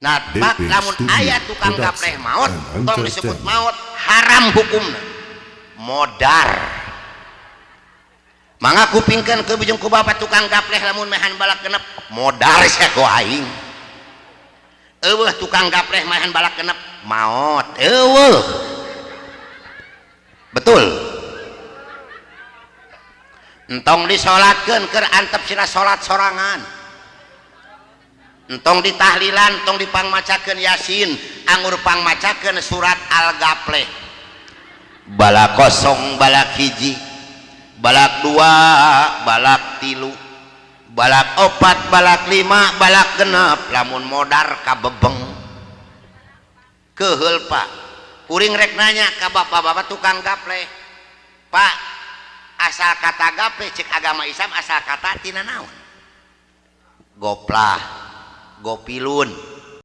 Nah, Pak, DP lamun Studio aya tukang gapleh Production maot, and tong disebut Entertainment. maot, haram hukumna. Modar. Mangga kupingkeun ke bijung ku bapak, tukang gapleh lamun mehan balak genep, modar sia ku aing. Eueuh tukang gapleh mehan balak genep, maot. Eueuh. Betul. Entong disolatkeun, keur antep sira salat sorangan. Entong ditahlilan, entong dipangmacakeun Yasin, angur pangmacakeun surat Al-Gapleh. Balak kosong, balak hiji, balak dua, balak tilu, balak opat, balak lima, balak genep, lamun modar kabebeng. Keheul, Pak. Kuring rek nanya ka bapak-bapak tukang gapleh. Pak, asal kata gapleh cek agama Islam asal kata tina naon? Goplah, gopilun.